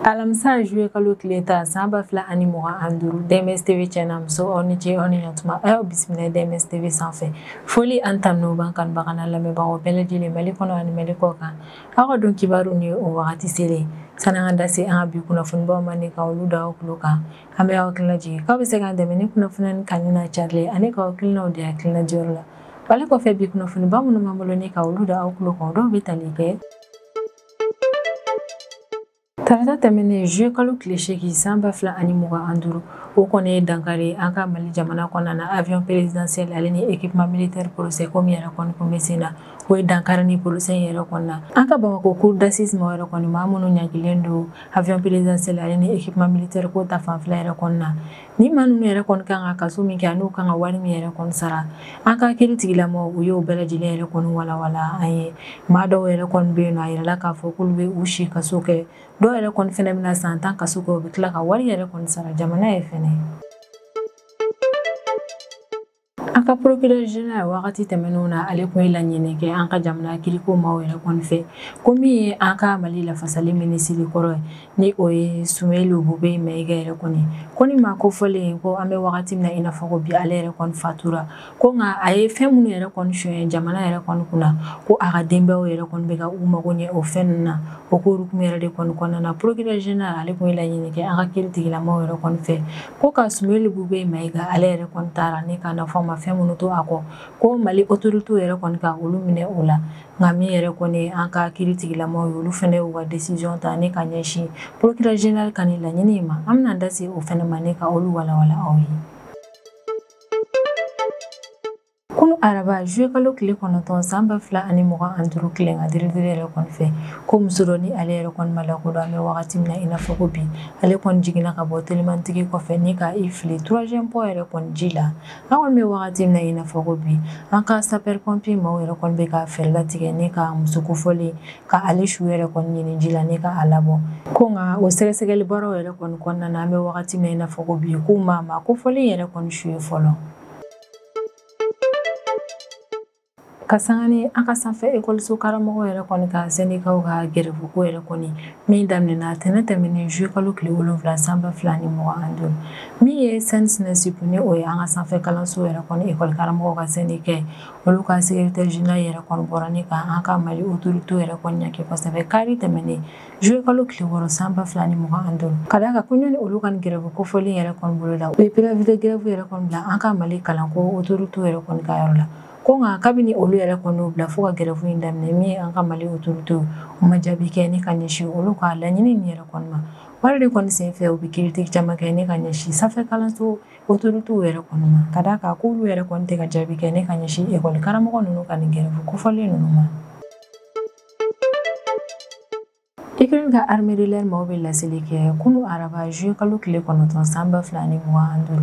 Alamisa juillet kalo tile 10 san 2025 DMS TV cɛna muso aw ni ce aw ni ɲantuma a y'aw bisimila DMS TV sanfɛ. Foli an tanu b'an kanubaga n'a lamɛnbagaw bɛɛ lajɛlen Mali kɔnɔ ani Mali kɔ kan. Aw ka don kibaru ni o wagati selen sani an ka da se an ka bi kunnafonibaw ma ni ka olu da aw tulo kan. An bɛ aw hakilina jigin k'aw bɛ se k'an dɛmɛ ni kunnafoniya kanu n'a carili ani k'aw hakilinaw di hakilina diyɔrɔ la. Wale kɔfɛ bi kunnafoniba minnu b'an bolo ni ka olu da aw tulo kan, dɔw bɛ tali kɛ tarata tɛmɛnen juillet kalo tile 8 san 2025, o kɔni ye dankari an ka Mali jamana kɔnɔna na avion présidentiel ale ni équipement militaire procès ko min yɛrɛ kɔni kun bɛ sen na, o ye dankari ni procès in yɛrɛ kɔni na. An ka Bamakɔ cour d'assises mɔgɔ yɛrɛ kɔni maa minnu ɲangilen don avion présidentiel ale ni équipement militaire ko ta fanfɛla yɛrɛ kɔni na, ni maa ninnu yɛrɛ kɔni kan ka kaso min kɛ ani u kan ka wari min yɛrɛ kɔni sara, an ka kiiri tigilamɔgɔw u y'o bɛɛ lajɛlen yɛrɛ kɔni walawala an ye. Maa dɔw yɛrɛ kɔni bɛ yen nɔ, a yirala k'a fɔ k'olu bɛ u si kaso kɛ, dɔw yɛrɛ kɔni fɛnɛ bɛna san 10 kaso kɛ, u bɛ tila ka wari yɛrɛ kɔni sara jamana ye fɛnɛ. An ka procureur général wagati tɛmɛnenw na, ale kun ye laɲini kɛ an ka jamana kiriko maaw yɛrɛ kɔni fɛ, ko min ye an ka Mali lafasali minisiri kɔrɔ ye, ni o ye Soumeylou Boubèye Maïga yɛrɛ kɔni, ko ni maa kofɔlen ko an bɛ wagati min na i n'a fɔ ko bi ale yɛrɛ kɔni fatura, ko nka a ye fɛn minnu yɛrɛ kɔni suɲɛ jamana yɛrɛ kɔni kunna, ko a ka denbayaw yɛrɛ kɔni bɛ ka u mago ɲɛ o fɛn ninnu na. O ko hukumu yɛrɛ de kɔni kɔnɔna na, procureur général ale kun ye laɲini kɛ an ka kiiri tigilamɔgɔw yɛrɛ kɔni fɛ, ko ka Soumeylou Boubèye Maïga ale yɛrɛ kɔni taara ni ka nafa ma fɛn minnu to a kɔ, ko Mali autorité yɛrɛ kɔni ka olu minɛ o la. Nka min yɛrɛ kɔni an ka kiiri tigilamɔgɔw ye, olu fɛnɛ y'u ka décision ta ni ka ɲɛsin procureur général ka nin laɲini in ma. An bɛna da se o fɛnɛ ma ni ka olu walawala aw ye. Kunu araba juillet kalo tile 9 san 2025 tilen ka diridiri yɛrɛ kɔni fɛ, ko muso dɔ ni ale yɛrɛ kɔni ma lakodɔn an bɛ wagati min na i n'a fɔ ko bi, ale kɔni jiginna ka bɔ telimantigi kɔfɛ ni ka i fili troisième pont yɛrɛ kɔni ji la. An kɔni bɛ wagati min na i n'a fɔ ko bi, an ka sapeur pompier maaw yɛrɛ kɔni bɛ ka fɛɛrɛ latigɛ ni ka muso kofɔlen ka ale su yɛrɛ kɔni ɲini ji la ni ka a labɔ. Ko nka o sɛgɛsɛgɛli baaraw yɛrɛ kɔni kɔnɔna na, an bɛ wagati min na i n'a fɔ ko bi, k'u maa kofɔlen yɛrɛ kɔni su ye fɔlɔ. Ka sanga ni an ka sanfɛ ekɔliso karamɔgɔ yɛrɛ kɔni ka sɛndikaw ka gɛrɛfu ko yɛrɛ kɔni min daminɛna tɛnɛn tɛmɛnen juillet kalo tile 7 san 2025, min ye SNESUP ni o ye an ka sanfɛ kalanso yɛrɛ kɔni ekɔli karamɔgɔw ka syndicat, olu ka secrétaire général yɛrɛ kɔni bɔra ni ka an ka Mali autorité yɛrɛ kɔni ɲangi kosɛbɛ kari tɛmɛnen juillet kalo tile 6 san 2025, ka d'a kan ko ɲɔni olu ka nin gɛrɛfu kofɔlen yɛrɛ kɔni bolo la, u ye préavis de grève yɛrɛ kɔni bila an ka Mali kalanko autorité yɛrɛ kɔni ka yɔrɔ la. Ko nka kabini olu yɛrɛ kɔni y'u bila fo ka gɛrɛfu in daminɛ, min ye an ka Mali autorité u ma jaabi kɛ ni ka ɲɛsin olu ka laɲini nin yɛrɛ kɔni ma. Wari de kɔni senfɛ u bɛ critique caman kɛ ni ka ɲɛsin sanfɛ kalanso autorité yɛrɛ kɔni ma, ka d'a kan k'olu yɛrɛ kɔni tɛ ka jaabi kɛ ni ka ɲɛsin ekɔli karamɔgɔ ninnu ka nin gɛrɛfu kofɔlen ninnu ma. Ukraine ka armée de l'air maaw bɛ laseli kɛ kunu araba juillet kalo tile 9 san 2025,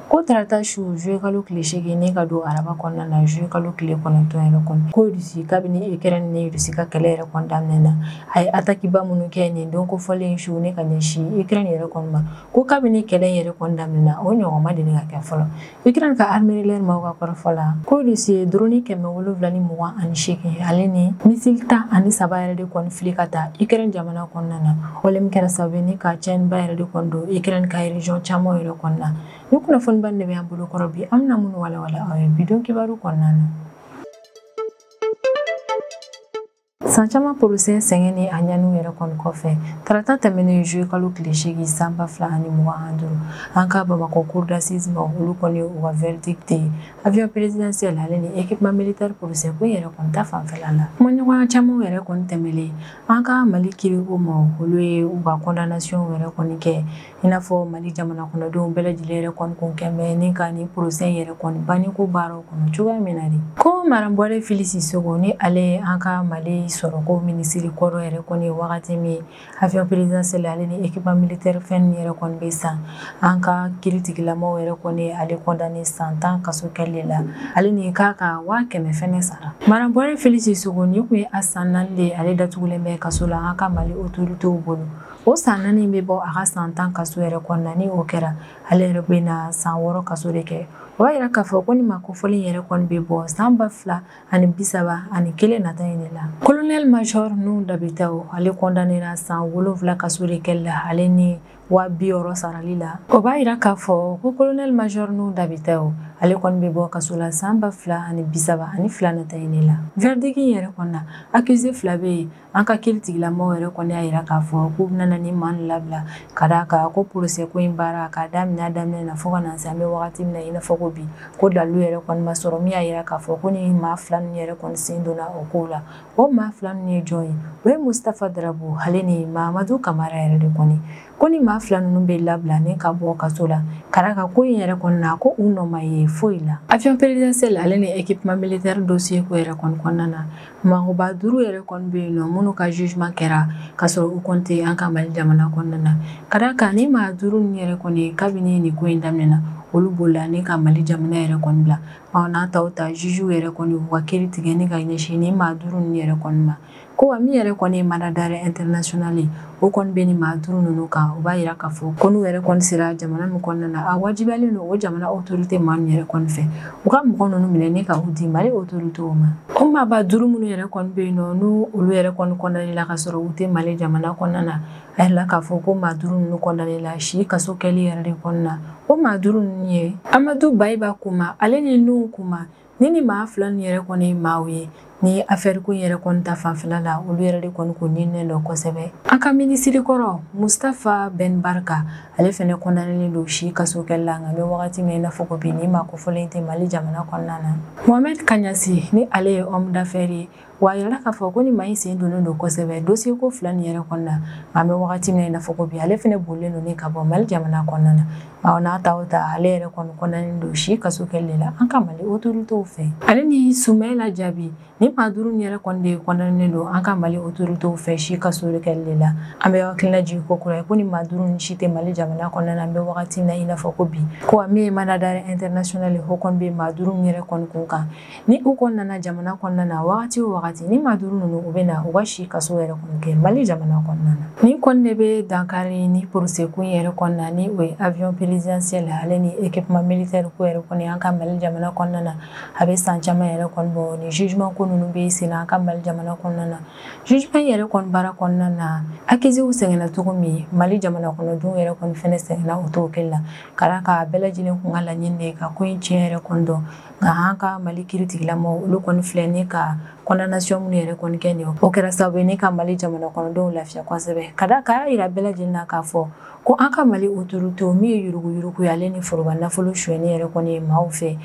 ko tarata su juillet kalo tile 8 ni ka don araba kɔnɔna na juillet kalo tile 9 yɛrɛ kɔni, ko Russie kabini Ukraine ni Russie ka kɛlɛ yɛrɛ kɔni daminɛna, a ye attaque ba minnu kɛ nin don kofɔlen su ni ka ɲɛsin Ukraine yɛrɛ kɔni ma, ko kabini kɛlɛ yɛrɛ kɔni daminɛna o ɲɔgɔn ma deli ka kɛ fɔlɔ. Ukraine ka armée de l'air maaw ka kɔrɔfɔ la, ko Russie ye drone 728 ale ni missile 13 yɛrɛ de kɔni fili ka taa Ukraine jamana kɔnɔna na, wale min kɛra sababu ni ka tiɲɛniba yɛrɛ de kɔni don Ukraine ka région caman yɛrɛ kɔnɔna na. Ni kunnafoniba de bɛ an bolo kɔrɔ bi, an bɛna minnu walawala aw ye bi don kibaru kɔnɔna na. San caman procès sɛgɛn ni a ɲaniw yɛrɛ kɔni kɔfɛ, tarata tɛmɛnen juillet kalo tile 8 san 2025, an ka Bamakɔ cour d'assises maaw olu kɔni u ka verdict ye avion présidentiel ale ni équipement militaire procès ko yɛrɛ kɔni ta fanfɛla la. Kumaɲɔgɔnya caman yɛrɛ kɔni tɛmɛlen, an ka Mali kiriko maaw olu ye u ka condamnation yɛrɛ kɔni kɛ, i n'a fɔ Mali jamana kɔnɔdenw bɛɛ lajɛlen yɛrɛ kɔni kun kɛn bɛ ni ka nin procès yɛrɛ kɔni banniko baaraw kɔnɔ cogoya min na de. Ko Madame Bouaré Fily Sissoko ni ale ye an ka Mali sɔrɔko minisiri kɔrɔ yɛrɛ kɔni ye wagati min avion présidentiel ale ni équipement militaire fɛn yɛrɛ kɔni bɛ san, an ka kiiritigilamaw yɛrɛ kɔni ale condamné san 10 kaso kɛli la, ale ni k'a ka 100,000 fɛnɛ sara. Madame Bouaré Fily Sissoko ni kun ye a san 4 de ale datugulen bɛ kaso la an ka Mali autorités bolo. O san 4 bɛ bɔ a ka san 10 kaso yɛrɛ kɔnɔna, ni o kɛra ale yɛrɛ bɛ na san 6 kaso de kɛ. O b'a yira k'a fɔ ko ni maa kofɔlen yɛrɛ kɔni bɛ bɔ san 2031 nata in de la. Colonel Major Nuhu Dabitao ale condamnera san 7 kaso de kɛli la ale ni 60 000 sarali la. O b'a yira k'a fɔ ko Colonel Major Nuhu Dabitao ale kɔni bɛ bɔ kaso la san 2032 nata in de la. Verdict in yɛrɛ kɔni na, accusé 2 bɛ yen. An ka kiiri tigilamɔgɔw yɛrɛ kɔni y'a yira k'a fɔ k'u bɛna ni maa ninnu labila ka d'a kan ko procès ko in baara k'a daminɛ a daminɛ na fo ka na se an bɛ wagati min na i n'a fɔ ko bi, ko dalilu yɛrɛ kɔni ma sɔrɔ min y'a yira k'a fɔ ko ni maa 2 ninnu yɛrɛ kɔni sen donna o kow la. O maa 2 ninnu ye jɔn ye? O ye Mustapha Darabo ale ni Mahamadu Kamara yɛrɛ de kɔni. Ko ni maa 2 ninnu bɛ labila ni ka bɔ kaso la ka d'a kan ko in yɛrɛ kɔni na ko u nɔ ma ye foyi la. Avion présidentiel ale ni équipement militaire dossier ko yɛrɛ kɔni kɔnɔna na, mɔgɔba 5 yɛrɛ kɔni bɛ yen nɔ minnu ka jugement kɛra ka sɔrɔ u kɔni tɛ an ka Mali jamana kɔnɔna na. Ka d'a kan ni maa 5 ninnu yɛrɛ kɔni kabini nin ko in daminɛna, olu bolila ni ka Mali jamana yɛrɛ kɔni bila. Ɔ n'a taw ta juge yɛrɛ kɔni u ka kiiri tigɛ ni ka ɲɛsin ni maa 5 ninnu yɛrɛ kɔni ma. Ko wa min yɛrɛ kɔni ye mandat d'arrêt international ye, o kɔni bɛ ni maa 5 ninnu kan. O b'a yira k'a fɔ ko n'u yɛrɛ kɔni sera jamana min kɔnɔna na, a wajibiyalen don o jamana autorité maa ninnu yɛrɛ kɔni fɛ u ka mɔgɔ ninnu minɛ ni ka u di Mali autorité ma. O maaba 5 minnu yɛrɛ kɔni bɛ yen nɔ n'u olu yɛrɛ kɔni condamné la ka sɔrɔ u tɛ Mali jamana kɔnɔna na, a yirala k'a fɔ ko maa 5 ninnu condamné la si kaso kɛli yɛrɛ de kɔnɔna na. O maa 5 ninnu ye Amadu Bayiba Kuma ale ni Nuhu Kuma. Ni maa 2 ninnu yɛrɛ kɔni ye maaw ye ni affaire ko yɛrɛ kɔni ta fanfɛla la, olu yɛrɛ de kɔni kun ɲininen don kosɛbɛ. An ka minisiri kɔrɔ Mustapha Ben Barka ale fɛnɛ condamné don si kaso kɛli la, nka an bɛ wagati min na i n'a fɔ ko bi ni maa kofɔlen tɛ Mali jamana kɔnɔna na. Mohamed Kanyasi ni ale ye homme d'affaires ye, wa a yirala k'a fɔ ko ni maa in sen donnen don kosɛbɛ dossier ko 2 nin yɛrɛ kɔnɔna na, nka an bɛ wagati min na i n'a fɔ ko bi ale fɛnɛ bolilen don ni ka bɔ Mali jamana kɔnɔna na. Nka n'a ta o ta ale yɛrɛ kɔni condamné don si kaso kɛli de la an ka Mali autorités fɛ. Ale ni Soumaïla Jabi ni maa 5 yɛrɛ kɔni de condamné don an ka Mali autorités fɛ si kaso kɛli de la. An bɛ hakilina jigin ko kura ye ko ni maa 5 ni si tɛ Mali jamana kɔnɔna na, an bɛ wagati min na i n'a fɔ ko bi. Ko min ye mandat d'arrêt international ye, o kɔni bɛ maa 5 yɛrɛ kɔni kun kan. Ni u kɔni nana jamana kɔnɔna na wagati o wagati, ni maa 5 ninnu u bɛ na u ka si kaso yɛrɛ kɔni kɛ Mali jamana kɔnɔna na. Nin kɔni de bɛ dankari ni procès ko in yɛrɛ kɔnɔna na, ni o ye avion présidentiel ale ni équipement militaire ko yɛrɛ kɔni an ka Mali jamana kɔnɔna na. A bɛ san caman yɛrɛ kɔni bɔ ni jugement ko ninnu bɛ sen na an ka Mali jamana kɔnɔna na. Jugement yɛrɛ kɔni baara kɔnɔna na, accusés sɛgɛnna cogo min, Mali jamana kɔnɔdenw yɛrɛ kɔni fɛnɛ sɛgɛnna o t'o kelen la. Ka d'a kan a bɛɛ lajɛlen kun ka laɲini de ye ka ko in tiɲɛ yɛrɛ kɔni dɔn. Nka an ka Mali kiiri tigilamɔgɔw olu kɔni filɛ ni ka condamnation minnu yɛrɛ kɔni kɛ nin ye, o kɛra sababu ye ni ka Mali jamana kɔnɔdenw lafiya kosɛbɛ. Ka d'a kan a y'a yira bɛɛ lajɛlen na k'a fɔ ko an ka Mali autorité min ye yuruguyurugu ye ale ni foroba nafolo sonyɛni yɛrɛ kɔni ye maaw fɛ,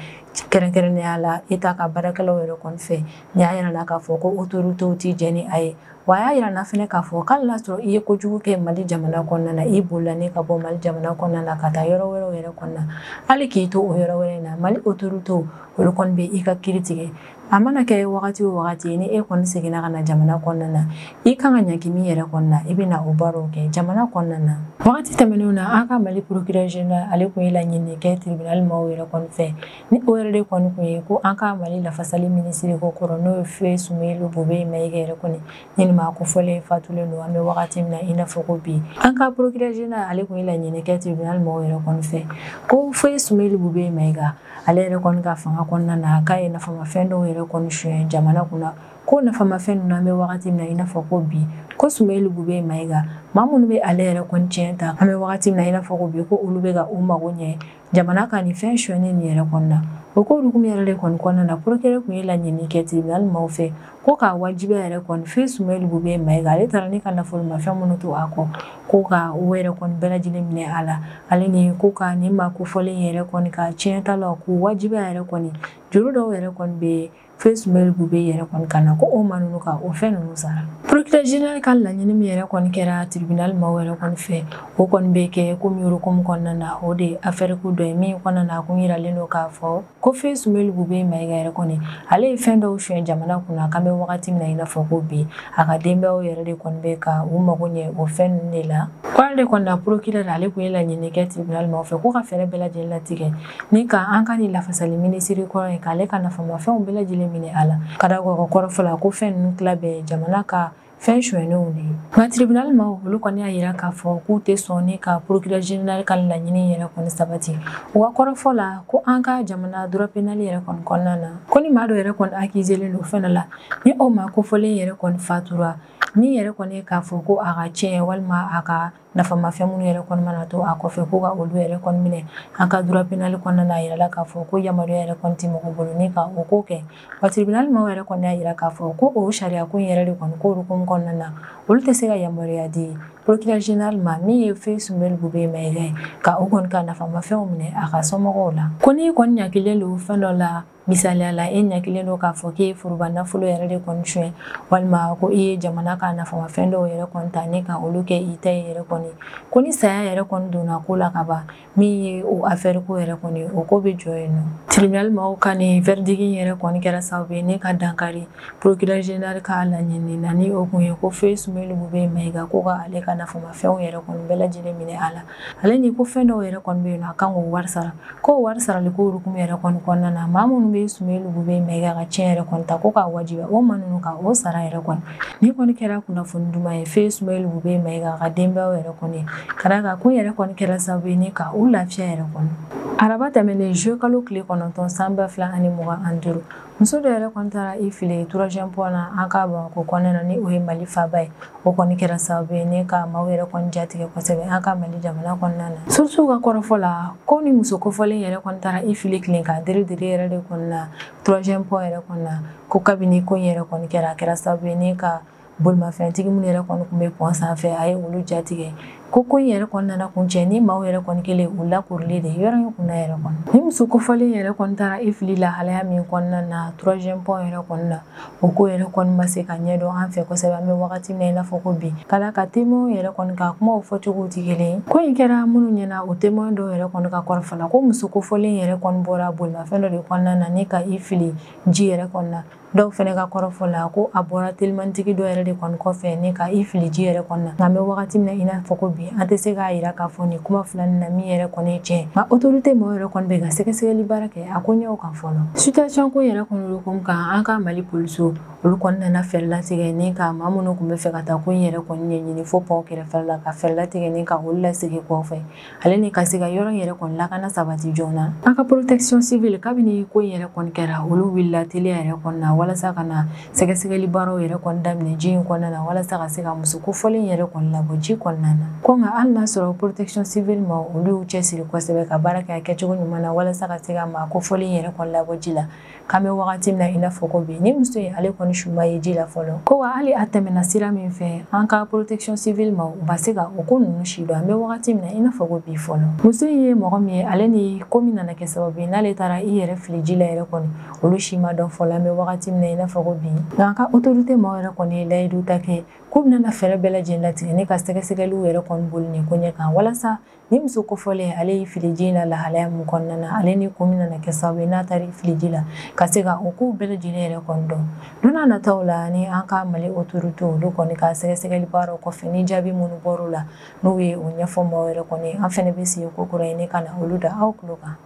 kɛrɛnkɛrɛnnenya la État ka baarakɛlaw yɛrɛ kɔni fɛ, nin y'a yira k'a fɔ ko autorité t'i jɛn ni a ye. Wa a y'a yira na fɛnɛ k'a fɔ k'ale n'a sɔrɔ i ye kojugu kɛ Mali jamana kɔnɔna na, i bolila ni ka bɔ Mali jamana kɔnɔna na ka taa yɔrɔ wɛrɛw yɛrɛ kɔnɔna na, hali k'i to o yɔrɔ wɛrɛ in na, Mali autorité olu kɔni bɛ i ka kiiri tigɛ. A mana kɛ wagati o wagati ni e kɔni seginna ka na jamana kɔnɔna na, i kan ka ɲangi min yɛrɛ kɔnɔna na, i bɛ na o baaraw kɛ jamana kɔnɔna na. Wagati tɛmɛnenw na, an ka Mali procureur général ale kun ye laɲini kɛ tribunal maaw yɛrɛ kɔni fɛ, ni o yɛrɛ de kɔni kun ye ko an ka Mali lafasali minisiri ko kɔrɔ n'o ye Feu Soumeylou Boubèye Maïga yɛrɛ kɔni ni nin maa kofɔlen fatulen don an bɛ wagati min na i n'a fɔ ko bi. An ka procureur général ale kun ye laɲini kɛ tribunal maaw yɛrɛ kɔni fɛ ko Feu Soumeylou Boubèye Maïga ale yɛrɛ kɔni ka fanga kɔnɔna na k'a ye nafamafɛn dɔw yɛrɛ kɔni suɲɛ jamana kunna, ko nafamafɛn ninnu an bɛ wagati min na i n'a fɔ ko bi, ko Soumeylou Boubèye Maïga maa minnu bɛ ale yɛrɛ kɔni tiɲɛ ta an bɛ wagati min na i n'a fɔ ko bi, ko olu bɛ ka u mago ɲɛ jamana ka nin fɛn sonyɛni nin yɛrɛ kɔnɔna. O ko hukumu yɛrɛ de kɔni kɔnɔna na, procureur kun ye laɲini kɛ tribunal maaw fɛ ko k'a wajibiya yɛrɛ kɔni Feu Soumeylou Boubèye Maïga ale taara ni ka nafolomafɛn minnu to a kɔ, ko ka o yɛrɛ kɔni bɛɛ lajɛlen minɛ a la, ale ni ko ka nin maa kofɔlen yɛrɛ kɔni ka tiɲɛ ta la k'u wajibiya yɛrɛ kɔni juru dɔw yɛrɛ kɔni bɛ Feu Soumeylou Boubèye yɛrɛ kɔni ka na ko o maa ninnu ka o fɛn ninnu sara. Procureur général ka laɲini min yɛrɛ kɔni kɛra tribunal maaw yɛrɛ kɔni fɛ, o kɔni bɛ kɛ komi hukumu kɔnɔna na, o de ye affaire ko dɔ ye min kɔnɔna na a kun yiralen don k'a fɔ ko Feu Soumeylou Boubèye Maïga yɛrɛ kɔni ale ye fɛn dɔw suɲɛ jamana kunna k'an bɛ wagati min na i n'a fɔ ko bi, a ka denbayaw yɛrɛ de kɔni bɛ ka u mago ɲɛ o fɛn ninnu de la. O yɛrɛ de kɔni na procureur ale kun ye laɲini kɛ tribunal maaw fɛ ko ka fɛɛrɛ bɛɛ lajɛlen latigɛ ni ka an ka nin lafasali minisiri kɔrɔ ye k'ale ka nafamafɛnw bɛɛ lajɛlen minɛ a la, ka da o ka kɔrɔfɔ la ko fɛn ninnu tila bɛɛ jamana ka Fɛn sonyɛnenw de ye. Nka tribunal maaw olu kɔni y'a yira k'a fɔ k'u tɛ sɔn ni ka procureur général ka laɲini yɛrɛ kɔni sabati. U ka kɔrɔfɔ la ko an ka jamana droit pénal yɛrɛ kɔni kɔnɔna na, ko ni maa dɔ yɛrɛ kɔni accusélen don fɛn dɔ la, ni o maa kofɔlen yɛrɛ kɔni fatura, min yɛrɛ kɔni ye k'a fɔ ko a ka tiɲɛ walima a ka nafamafɛn minnu yɛrɛ kɔni mana to a kɔfɛ, ko ka olu yɛrɛ kɔni minɛ, an ka droit pénal kɔnɔna na, a yirala k'a fɔ ko yamaruya yɛrɛ kɔni tɛ mɔgɔ bolo ni ka o ko kɛ. Wa tribunal maaw yɛrɛ kɔni y'a yira k'a fɔ ko o sariya ko in yɛrɛ de kɔni ko hukumu kɔnɔna na, olu tɛ se ka yamaruya di procureur général ma min ye feu Soumeylou Boubèye Maïga ye, ka o kɔni ka nafamafɛnw minɛ a ka somɔgɔw la. Ko n'i kɔni ɲakilen don fɛn dɔ la, misaliya la e ɲakilen don k'a fɔ k'e ye foroba nafolo yɛrɛ de kɔni suɲɛ, walima ko i ye jamana ka nafamafɛn dɔw yɛrɛ kɔni ta ni ka olu kɛ i ta ye yɛrɛ kɔni, ko ni saya yɛrɛ kɔni donna ko la ka ban, min ye o affaire ko yɛrɛ kɔni, o ko bɛ jɔ yen nɔ. Tribunal maaw ka nin verdict yɛrɛ kɔni kɛra sababu ye ne ka dankari procureur général ka laɲini na, ni o kun ye ko feu Soumeylou Boubèye Maïga ko ka ale ka nafamafɛnw yɛrɛ kɔni bɛɛ lajɛlen minɛ a la, ale ni ko fɛn dɔw yɛrɛ kɔni bɛ yen nɔ, a kan k'o wari sara. Ko wari sarali ko hukumu yɛrɛ kɔni kɔnɔna na, maa minnu bɛ Soumeylou Boubèye Maïga ka tiɲɛ yɛrɛ kɔni ta, ko k'a wajibiya o maa ninnu ka o sara yɛrɛ kɔni. Ni kɔni kɛra kunnafoni duman ye feu Soumeylou Boubèye Maïga ka denbayaw yɛrɛ kɔni, ka d'a kan ko yɛrɛ kɔni kɛra sababu ye ni ka u lafiya yɛrɛ kɔni. Araba tɛmɛnen juillet kalo tile 9 san 2025, muso dɔ yɛrɛ kɔni taara i fili troisième pont na an ka Bamakɔ kɔnɔna na, ni o ye Mali faaba ye. O kɔni kɛra sababu ye ne ka maaw yɛrɛ kɔni jatigɛ kosɛbɛ an ka Mali jamana kɔnɔna na. Sources ka kɔrɔfɔ la ko ni muso kofɔlen yɛrɛ kɔni taara i fili tilen ka dere dere yɛrɛ de kɔni na troisième pont yɛrɛ kɔni na, ko kabini ko in yɛrɛ kɔni kɛra, a kɛra sababu ye ne ka bolimafɛntigi minnu yɛrɛ kɔni tun bɛ pont sanfɛ, a ye olu jatigɛ. Ko ko in yɛrɛ kɔni nana kuncɛ ni maaw yɛrɛ kɔni kɛlen u lakorilen de yɔrɔ in kunna yɛrɛ kɔni. Ni muso kofɔlen yɛrɛ kɔni taara i fili lahalaya min kɔnɔna na troisième pont yɛrɛ kɔni na, o ko yɛrɛ kɔni ma se ka ɲɛdɔn an fɛ kosɛbɛ an bɛ wagati min na i n'a fɔ ko bi, ka d'a kan témoin yɛrɛ kɔni ka kumaw fɔcogow tɛ kelen ye. Ko in kɛra minnu ɲɛna, o témoin dɔw yɛrɛ kɔni ka kɔrɔfɔ la ko muso kofɔlen yɛrɛ kɔni bɔra bolimafɛn dɔ de kɔnɔna na ni ka i fili ji yɛrɛ kɔni na. Dɔw fɛnɛ ka kɔrɔfɔ la ko a bɔra telimantigi dɔ yɛrɛ de kɔni kɔfɛ ni ka i fili ji yɛrɛ kɔni na. Nka an bɛ wagati min na i n'a fɔ ko bi, an tɛ se k'a yira k'a fɔ nin kuma fila nin na min yɛrɛ kɔni ye tiɲɛ. Nka autorité maaw yɛrɛ kɔni bɛ ka sɛgɛsɛgɛli baara kɛ a ko ɲɛw kan fɔlɔ. Situation ko yɛrɛ kɔni hukumu kan, an ka Mali polisiw olu kɔni nana fɛɛrɛ latigɛ ni ka maa minnu tun bɛ fɛ ka taa ko in yɛrɛ kɔni ɲɛɲini fo pont kɛrɛfɛ la, ka fɛɛrɛ latigɛ ni ka olu lasegin kɔfɛ, ale ni ka se ka yɔrɔ in yɛrɛ kɔni lakana sabati joona. An ka protection civile, kabini ko in yɛrɛ kɔni kɛra, olu wulila teliya yɛrɛ kɔni na walasa ka na sɛgɛsɛgɛli baaraw yɛrɛ kɔni daminɛ ji in kɔnɔna na, walasa ka se ka muso kofɔlen yɛrɛ kɔni labɔ ji kɔnɔna na. Ko nka hali n'a sɔrɔ protection civile ma olu y'u cɛsiri kosɛbɛ ka baara kɛ a kɛcogo ɲuman na walasa ka se ka maa kofɔlen yɛrɛ kɔni labɔ ji la, k'an bɛ wagati min na i n'a fɔ ko bi, ni muso in ale kɔni su ma ye ji la fɔlɔ. Ko wa hali a tɛmɛna sira min fɛ, an ka protection civile ma u ma se ka o ko ninnu si dɔn an bɛ wagati min na i n'a fɔ ko bi fɔlɔ. Muso in ye mɔgɔ min ye, ale ni ko min nana kɛ sababu ye n'ale taara i yɛrɛ fili ji la yɛrɛ kɔni, olu si ma dɔn fɔlɔ an bɛ wagati min na i n'a fɔ ko bi. Nka an ka autorité maaw yɛrɛ kɔni ye layidu ta kɛ k'u bɛna fɛɛrɛ bɛɛ lajɛlen latigɛ ne ka sɛgɛsɛgɛliw yɛrɛ kɔni boli nin ko ɲɛ kan, walasa ni muso kofɔlen ale y'i fili ji in na lahalaya min kɔnɔna na, ale ni ko min nana kɛ sababu ye n'a taara i fili ji la, ka se ka o kow bɛɛ lajɛlen yɛrɛ kɔni dɔn. Don n'a nataw la, ni an ka Mali autorité olu kɔni ka sɛgɛsɛgɛli baaraw kɔfɛ, ni jaabi minnu bɔr'o la, n'u ye o ɲɛfɔ maaw yɛrɛ kɔni, an fɛnɛ bɛ segin ko kura ye ne ka na olu da aw tulo kan.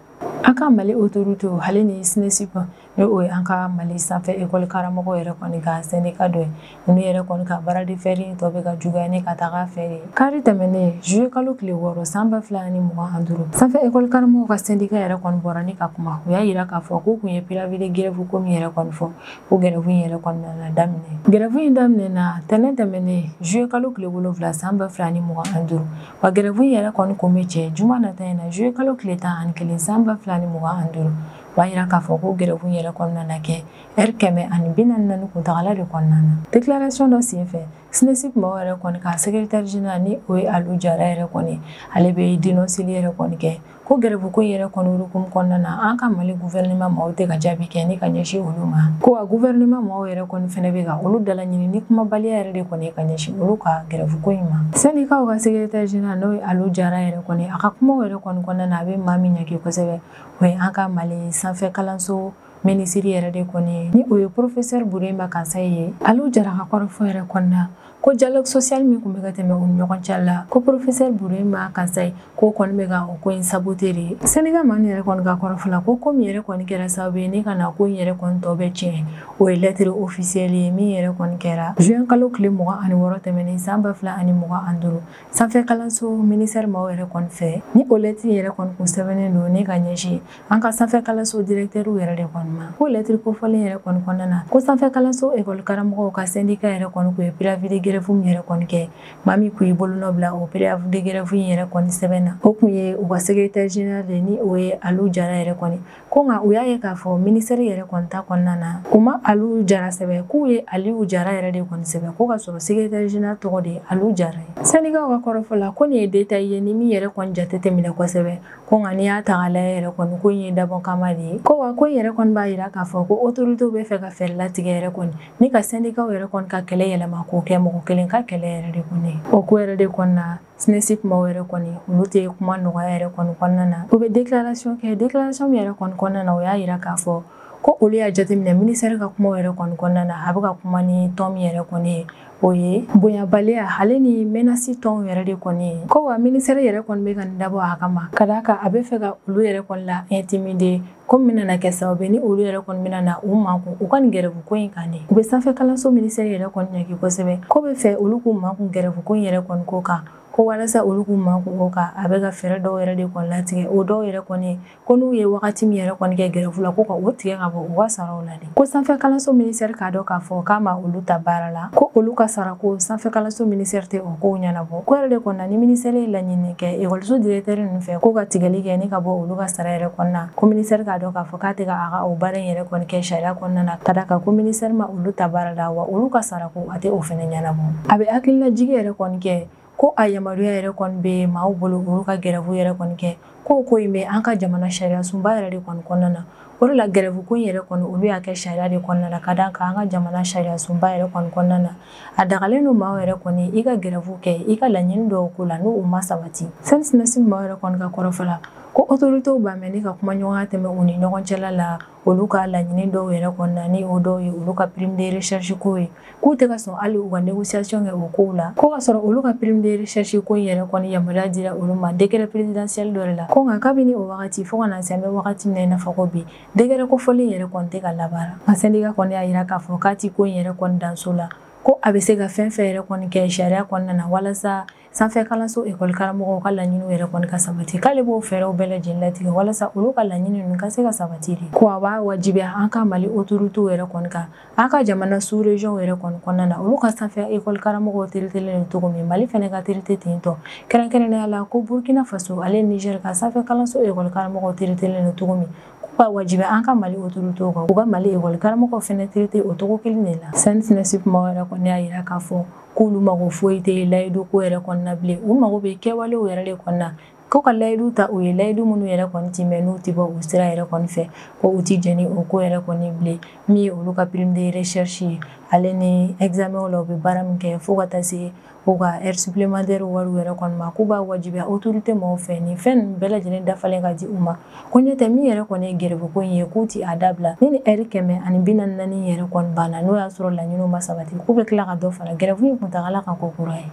An ka Mali autorité ale ni SNESUP, ni o ye an ka Mali sanfɛ école karamɔgɔ yɛrɛ kɔni ka syndicat dɔ ye, ninnu yɛrɛ kɔni ka baara de fer in tɔ bɛ ka juguya ni ka taga fɛ de. Kari tɛmɛnen juillet kalo tile 6 san 2025, sanfɛ école karamɔgɔ ka syndicat yɛrɛ kɔni bɔra ni ka kuma. U y'a yira k'a fɔ k'u kun ye préavis de grève ko min yɛrɛ kɔni fɔ, ko grève in yɛrɛ kɔni nana daminɛ. Grève in daminɛna tɛnɛn tɛmɛnen juillet kalo tile 7 san 2025, wa grève in yɛrɛ kɔni kun bɛ cɛ juma nata in na juillet kalo tile 11 san 2025. O b'a yira k'a fɔ ko grève in yɛrɛ kɔni nana kɛ heure 144 kuntagala de kɔnɔna na. Déclaration dɔ senfɛ, SNESUP maaw yɛrɛ kɔni ka secrétaire général ni o ye Aliou Jara yɛrɛ kɔni, ale bɛ dénonceli yɛrɛ kɔni kɛ ko grève ko in yɛrɛ kɔni hukumu kɔnɔna na, an ka Mali gouvernement maaw tɛ ka jaabi kɛ ni ka ɲɛsin olu ma. Ko wa gouvernement maaw yɛrɛ kɔni fɛnɛ bɛ ka olu dalaɲini ni kumabaliya yɛrɛ de kɔni ye ka ɲɛsin olu ka grève ko in ma. Syndicat ka secrétaire général n'o ye Aliou Jara yɛrɛ kɔni, a ka kumaw yɛrɛ kɔni kɔnɔna na, a bɛ maa min ɲɛgi kosɛbɛ, o ye an ka Mali sanfɛ kalanso minisiri yɛrɛ de kɔni ni o ye professeur Burema Kansaye ye. Aliou Jara ka kɔrɔfɔ yɛrɛ kɔni na ko dialogue social min tun bɛ ka tɛmɛ u ni ɲɔgɔn cɛ la, ko professeur Burema Kansaye ko kɔni bɛ ka o ko in saboter de. Syndicat maa yɛrɛ kɔni ka kɔrɔfɔ la ko ko min yɛrɛ kɔni kɛra sababu ye ni ka na ko in yɛrɛ kɔni tɔ bɛ tiɲɛ, o ye lettre officielle ye min yɛrɛ kɔni kɛra juin kalo tile 26 tɛmɛnen san 2025 sanfɛ kalanso ministère maaw yɛrɛ kɔni fɛ. Ni o lettre yɛrɛ kɔni kun sɛbɛnnen don ne ka ɲɛsin an ka sanfɛ kalanso directeur yɛrɛ de kɔni ma. Ko lettre kofɔlen yɛrɛ kɔni kɔnɔna na ko sanfɛ kalanso école karamɔgɔw ka syndicat yɛrɛ kɔni kun ye préavis de grève min yɛrɛ kɔni kɛ, maa min kun y'i bolonɔ bila o préavis de grève in yɛrɛ kɔni sɛbɛn na, o kun ye u ka secrétaire général de ni o ye Aliou Jara yɛrɛ kɔni. Ko nka u y'a ye k'a fɔ ministère yɛrɛ kɔni ta kɔnɔna na u ma Aliou Jara sɛbɛn, k'u ye Aliou Jara yɛrɛ de kɔni sɛbɛn, ko ka sɔrɔ secrétaire général tɔgɔ de ye Aliou Jara ye. Syndicat ka kɔrɔfɔ la ko nin ye détail ye ni min yɛrɛ kɔni jate tɛ minɛ kosɛbɛ, ko nka n'i y'a ta k'a lajɛ yɛrɛ kɔni ko in ye dabɔ kama de ye. Ko wa ko in yɛrɛ kɔni b'a jira k'a fɔ ko autorité bɛ fɛ ka fɛɛrɛ latigɛ yɛrɛ kɔni ni ka syndicat yɛrɛ kɔni ka kɛlɛ yɛlɛma k'o kɛ mɔgɔ kelen ka kɛlɛ yɛrɛ de kɔni ye. O ko yɛrɛ de kɔni na SNESIP maaw yɛrɛ kɔni olu tɛ kuma nɔgɔya yɛrɛ kɔni kɔnɔna na, u bɛ déclaration kɛ. Déclaration min yɛrɛ kɔni kɔnɔna na o y'a jira k'a fɔ ko olu y'a jateminɛ ministère ka kumaw yɛrɛ kɔni kɔnɔna na a bɛ ka kuma ni tɔn min yɛrɛ kɔni ye, o ye bonyabaliya ale ni menace tɔnw yɛrɛ de kɔni ye. Ko wa ministère yɛrɛ kɔni bɛ ka nin dabɔ a kama ka d'a kan a bɛ fɛ ka olu yɛrɛ kɔni la intimider, ko min bɛna kɛ sababu ye ni olu yɛrɛ kɔni bɛna na u makun u ka nin grève ko in kan de. U bɛ sanfɛ kalanso ministère yɛrɛ kɔni ɲangi kosɛbɛ, ko bɛ fɛ olu k'u makun grève ko in yɛrɛ kɔni ko kan, ko walasa olu k'u makun o kan a bɛ ka fɛɛrɛ dɔw yɛrɛ de kɔni latigɛ. O dɔw yɛrɛ kɔni ko n'u ye wagati min yɛrɛ kɔni kɛ grève la ko ka o tigɛ ka bɔ u ka saraw la de. Ko sanfɛ kalanso ministère k'a dɔn k'a fɔ k'a ma olu ta baara la, ko olu ka sarako sanfɛ kalanso ministère tɛ o kow ɲɛnabɔ. Ko yɛrɛ de kɔni na ni ministère ye laɲini kɛ ekɔliso directeur ninnu fɛ ko ka tigɛli kɛ ni ka bɔ olu ka sara yɛrɛ kɔni na, ko ministère k'a dɔn k'a fɔ k'a tɛ ka a ka o baara in yɛrɛ kɔni kɛ sariya kɔnɔna na, ka d'a kan ko ministère ma olu ta baara la wa olu ka sarako a tɛ o fɛnɛ ɲɛnabɔ. A bɛ hakilinajigi yɛrɛ kɔni kɛ ko a yamaruya yɛrɛ kɔni bɛ maaw bolo olu ka grève yɛrɛ kɔni kɛ, ko ko in bɛ an ka jamana sariya sunba yɛrɛ de kɔni kɔnɔna na. O de la grève ko in yɛrɛ kɔni olu y'a kɛ sariya de kɔnɔna na, ka d'a kan an ka jamana sariya sunba yɛrɛ kɔni kɔnɔna na a dagalen don maaw yɛrɛ kɔni i ka grève kɛ i ka laɲini dɔw ko la n'o ma sabati. SNESIP maaw yɛrɛ kɔni ka kɔrɔfɔ la ko autorités b'a mɛn ni ka kuma ɲɔgɔnya tɛmɛ u ni ɲɔgɔn cɛla la olu ka laɲini dɔw yɛrɛ kɔni na ni o dɔw ye olu ka prime de recherche ko ye, k'u tɛ ka sɔn hali u ka négociation kɛ o kow la, ko ka sɔrɔ olu ka prime de recherche ko in yɛrɛ kɔni yamaruya dira olu ma décret présidentiel dɔ de la. Ko nka kabini o wagati fo ka na se an bɛ wagati min na i n'a fɔ ko bi décret kofɔlen yɛrɛ kɔni tɛ ka labaara. Nka syndicat kɔni y'a jira k'a fɔ k'a ti ko in yɛrɛ kɔni danso la, ko a bɛ se ka fɛn fɛn yɛrɛ kɔni kɛ sariya kɔnɔna na walasa sanfɛ kalanso ekɔli karamɔgɔw ka laɲiniw yɛrɛ kɔni ka sabati, k'ale b'o fɛɛrɛw bɛɛ lajɛlen latigɛ walasa olu ka laɲini ninnu ka se ka sabati de. Ko a b'a wajibiya an ka Mali autorités yɛrɛ kɔni kan an ka jamana sous région yɛrɛ kɔni kɔnɔna na olu ka sanfɛ ekɔli karamɔgɔw teritelen don cogo min Mali fɛnɛ ka terite ten tɔ, kɛrɛnkɛrɛnnenya la ko Burkina Faso ale Niger ka sanfɛ kalanso ekɔli karamɔgɔw teritelen don cogo min, k'u b'a wajibiya an ka Mali autorités kan u ka Mali ekɔli karamɔgɔw fɛnɛ terite o cogo kelen de la. SNESIP maaw yɛrɛ kɔni y'a jira k'a fɔ k'olu mago foyi tɛ layidu ko yɛrɛ kɔni na bilen, u mago bɛ kɛwalew yɛrɛ de kɔni na, ko ka layidu ta u ye layidu minnu yɛrɛ kɔni timɛ n'u tɛ bɔ u sira yɛrɛ kɔni fɛ, ko u ti jɛn ni o ko yɛrɛ kɔni bilen, min ye olu ka prime de recherche ye ale ni examen la u bɛ baara min kɛ fo ka taa se u ka heure supplémentaire wariw yɛrɛ kɔni ma, k'u b'a wajibiya autorité maaw fɛ nin fɛn ninnu bɛɛ lajɛlen dafalen ka di u ma. Ko n'o tɛ min yɛrɛ kɔni ye grève ko in ye k'u ti a dabila ni ni heure 144 yɛrɛ kɔni banna n'o y'a sɔrɔ laɲiniw ma sabati, k'u bɛ tila ka dɔ fara grève in kuntagala kan ko kura ye.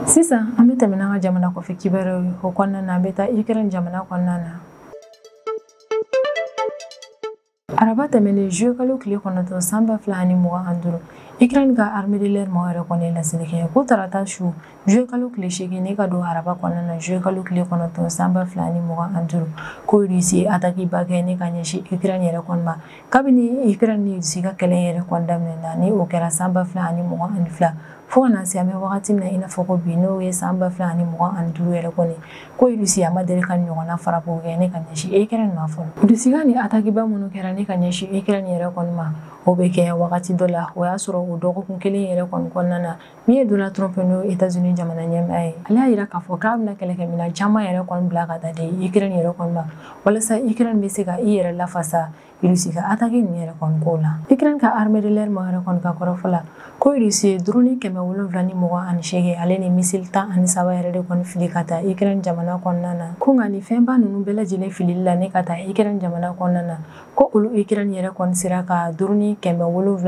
Sisan an bɛ tɛmɛ n'an ka jamana kɔfɛ kibaruyaw ye, o kɔnɔna na an bɛ taa Ukraine jamana kɔnɔna na. Araba tɛmɛnen juillet kalo tile 9 san 2025 Ukraine ka armée de l'air maaw yɛrɛ kɔni ye laseli kɛ ko tarata su juillet kalo tile 8 ne ka don araba kɔnɔna na juillet kalo tile 9 san 2025 ko Russie attaque ba kɛ ne ka ɲɛsin Ukraine yɛrɛ kɔni ma. Kabini Ukraine ni Russie ka kɛlɛ yɛrɛ kɔni daminɛna ni o kɛra san 2022 fo ka na se an bɛ wagati min na i n'a fɔ ko bi n'o ye san 2025 yɛrɛ kɔni, ko Russie a ma deli ka ɲɔgɔnna frappe kɛ ne ka ɲɛsin Ukraine ma fɔlɔ. Russie ka nin attaque ba minnu kɛra ne ka ɲɛsin Ukraine yɛrɛ kɔni ma, o bɛ kɛ wagati dɔ la o y'a sɔrɔ o dɔgɔkun kelen yɛrɛ kɔni kɔnɔna na min ye Donald Trump n'o ye États-Unis jamana ɲɛmaa ye, ale y'a jira k'a fɔ k'a bɛna kɛlɛkɛminɛn caman yɛrɛ kɔni bila ka taa di Ukraine yɛrɛ kɔni ma walasa Ukraine bɛ se ka i yɛrɛ lafasa Russie ka attaque nin yɛrɛ kɔni ko la. Ukraine ka armée de l'air ma yɛrɛ kɔni ka kɔrɔfɔ la ko Russie ye drone 728 ale ni missile 13 yɛrɛ de kɔni fili ka taa Ukraine jamana kɔnɔna na. Ko nka nin fɛnba ninnu bɛɛ lajɛlen filili la ne ka taa Ukraine jamana kɔnɔna na, ko olu Ukraine yɛrɛ kɔni sera ka drone 711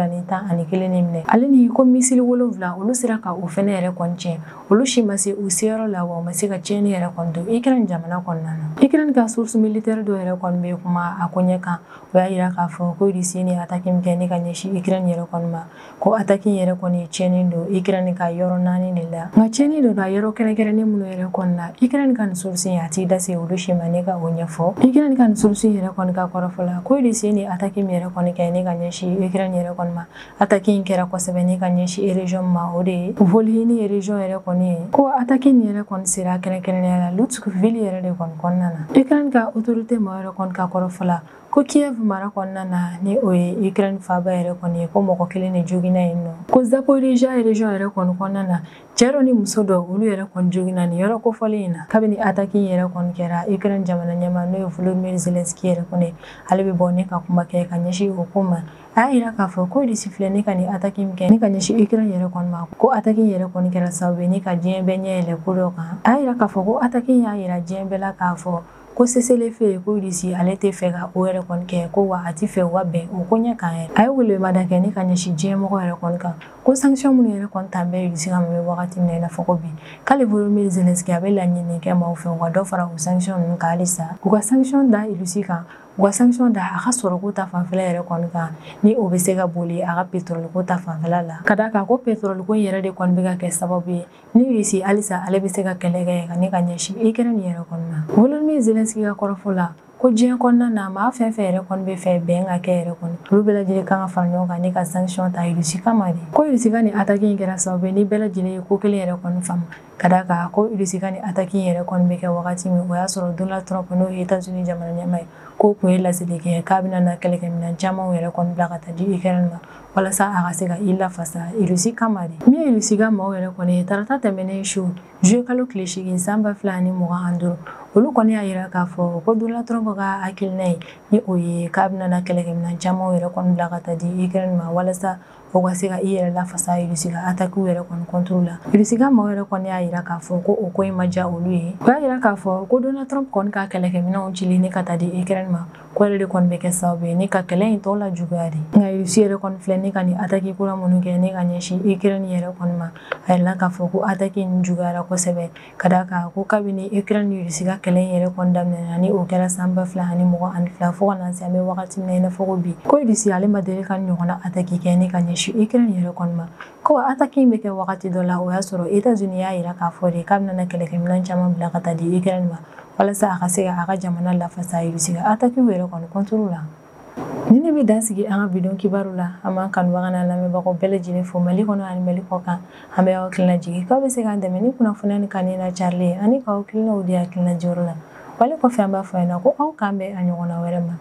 de minɛ, ale ni ko missile 7 olu sera ka o fɛnɛ yɛrɛ kɔni tiɲɛ. Olu si ma se u seyɔrɔ la, wa u ma se ka tiɲɛni yɛrɛ kɔni don Ukraine jamana kɔnɔna na. Ukraine ka source militaire dɔ yɛrɛ kɔni bɛ kuma a koɲɛ kan, o y'a yira k'a fɔ ko Russie ni attaque min kɛ ne ka ɲɛsin Ukraine yɛrɛ kɔni ma, ko attaque in yɛrɛ kɔni tiɲɛni don Ukraine ka yɔrɔ 4 de la. Nka tiɲɛni don a yɔrɔ kɛrɛnkɛrɛnnen minnu yɛrɛ kɔni na, Ukraine ka nin source in a t'i da se olu si ma ne ka o ɲɛfɔ. Ukraine ka nin source in yɛrɛ kɔni ka kɔrɔfɔ la, ko Russie ni attaque min yɛrɛ kɔni kɛ ne ka ɲɛsin Ukraine yɛrɛ kɔni ma, attaque in kɛra kosɛbɛ ne ka ɲɛsin région ma, o de ye Volhynie région yɛrɛ kɔni ye. Ko attaque in yɛrɛ kɔni sera kɛrɛnkɛrɛnnenya la Lutsk ville yɛrɛ de kɔni kɔnɔna na. Ukraine ka autorité ma yɛrɛ kɔni ka kɔrɔfɔ la ko Kiev mara kɔnɔna na, ni o ye Ukraine faaba yɛrɛ kɔni ye, ko mɔgɔ kelen de joginna yen nɔ. Ko Zaporizhia région yɛrɛ kɔni kɔnɔna na, cɛ dɔ ni muso dɔ olu yɛrɛ kɔni joginna nin yɔrɔ kofɔlen in na. Kabini attaque in yɛrɛ kɔni kɛra, Ukraine jamana ɲɛmaa n'o ye Volodymyr Zelensky yɛrɛ kɔni, ale bɛ bɔ ne ka kuma kɛ ka ɲɛsin o ko ma. A y'a yira k'a fɔ ko Russie filɛ ne ka nin attaque min kɛ ne ka ɲɛsin Ukraine yɛrɛ kɔni ma, ko attaque in yɛrɛ kɔni kɛra sababu ye ne ka diɲɛ bɛɛ ɲɛ yɛlɛ ko dɔ kan. A y'a yira k'a fɔ ko attaque in y'a yira diɲɛ bɛɛ la k'a fɔ ko cessez-le-feu, ko Russie ale tɛ fɛ ka o yɛrɛ kɔni kɛ, ko wa a ti fɛ u ka bɛn o ko ɲɛ kan yɛrɛ. A ye welemada kɛ ne ka ɲɛsin diɲɛ mɔgɔ yɛrɛ kɔni kan, ko sanction minnu yɛrɛ kɔni ta bɛ Russie kan bɛ wagati min na i n'a fɔ ko bi, k'ale Volodymyr Zelensky a bɛ laɲini kɛ maaw fɛ u ka dɔ fara o sanction ninnu kan halisa, u ka sanction da Russie kan, u ka sanction da a ka sɔrɔko ta fanfɛla yɛrɛ kɔni kan, ni o bɛ se ka boli a ka pétrole ko ta fanfɛla la. Ka d'a kan ko pétrole ko in yɛrɛ de kɔni bɛ ka kɛ sababu ye ni Russie halisa ale bɛ se ka kɛlɛ kɛ ka ne ka ɲɛsin Ukraine yɛrɛ kɔni ma. Volodymyr Zelensky ka kɔrɔfɔ la ko diɲɛ kɔnɔna na maa fɛn fɛn yɛrɛ kɔni bɛ fɛ bɛn ka kɛ yɛrɛ kɔni, olu bɛɛ lajɛlen kan ka fara ɲɔgɔn kan ne ka sanction ta Russie kama de. Ko Russie ka nin attaque in kɛra sababu ye ni bɛɛ lajɛlen ye ko kelen yɛrɛ kɔni faamu. Ka d'a kan ko Russie ka nin attaque in yɛrɛ kɔni bɛ kɛ wagati min, o y'a sɔrɔ Donald Trump n'o ye États-Unis jamana ɲɛmaa ye, k'o kun ye laseli kɛ k'a bɛna na kɛlɛkɛminɛn camanw yɛrɛ kɔni bila ka taa di Ukraine ma walasa a ka se ka i lafasa Russie kama de. Min ye Russie ka maaw yɛrɛ kɔni ye, tarata tɛmɛnen su juillet kalo tile 8 san 2025, olu kɔni y'a yira k'a fɔ ko Donald Trump ka hakilina ye ni o ye k'a bɛna na kɛlɛkɛminɛn camanw yɛrɛ kɔni bila ka taa di Ukraine ma walasa o ka se ka i yɛrɛ lafasa Russie ka attaque yɛrɛ kɔni contre la. Russie ka maaw yɛrɛ kɔni y'a yira k'a fɔ ko o ko in ma diya olu ye. O y'a yira k'a fɔ ko Donald Trump kɔni ka kɛlɛkɛminɛnw cili ne ka taa di Ukraine ma, ko yɛrɛ de kɔni bɛ kɛ sababu ye ne ka kɛlɛ in tɔ la juguya de. Nka Russie yɛrɛ kɔni filɛ ne ka nin attaque kura minnu kɛ ne ka ɲɛsin Ukraine yɛrɛ kɔni ma, a yirala k'a fɔ ko attaque in juguyara kosɛbɛ. Ka d'a kan ko kabini Ukraine ni Russie ka kɛlɛ in yɛrɛ kɔni daminɛna, ni o kɛra san 2022 fo ka na se an bɛ wagati min na i n'a fɔ ko bi, ko Russie ale ma deli ka ɲɔgɔnna attaque kɛ ne ka ɲɛsin Ukraine yɛrɛ kɔni ma. Ko attaque in bɛ kɛ wagati dɔ la, o y'a sɔrɔ États-Unis y'a yira k'a fɔ de k'a bɛna kɛlɛkɛminɛn caman bila ka taa di Ukraine ma walasa a ka se ka a ka jamana lafasa Russie ka attaque yɛrɛ kɔni contre la. Ni ne bɛ dan sigi an ka bidon kibaru la, an b'an kanubaga n'an lamɛnbagaw bɛɛ lajɛlen fo Mali kɔnɔ ani Mali kɔ kan. An bɛ aw hakilina jigin k'aw bɛ se k'an dɛmɛ ni kunnafoniya ni kanni na carili ye ani k'aw hakilinaw di hakilina jɔyɔrɔ la. Wale kɔfɛ an b'a fɔ aw ɲɛna ko aw k'an bɛn a ɲɔgɔnna wɛrɛ ma.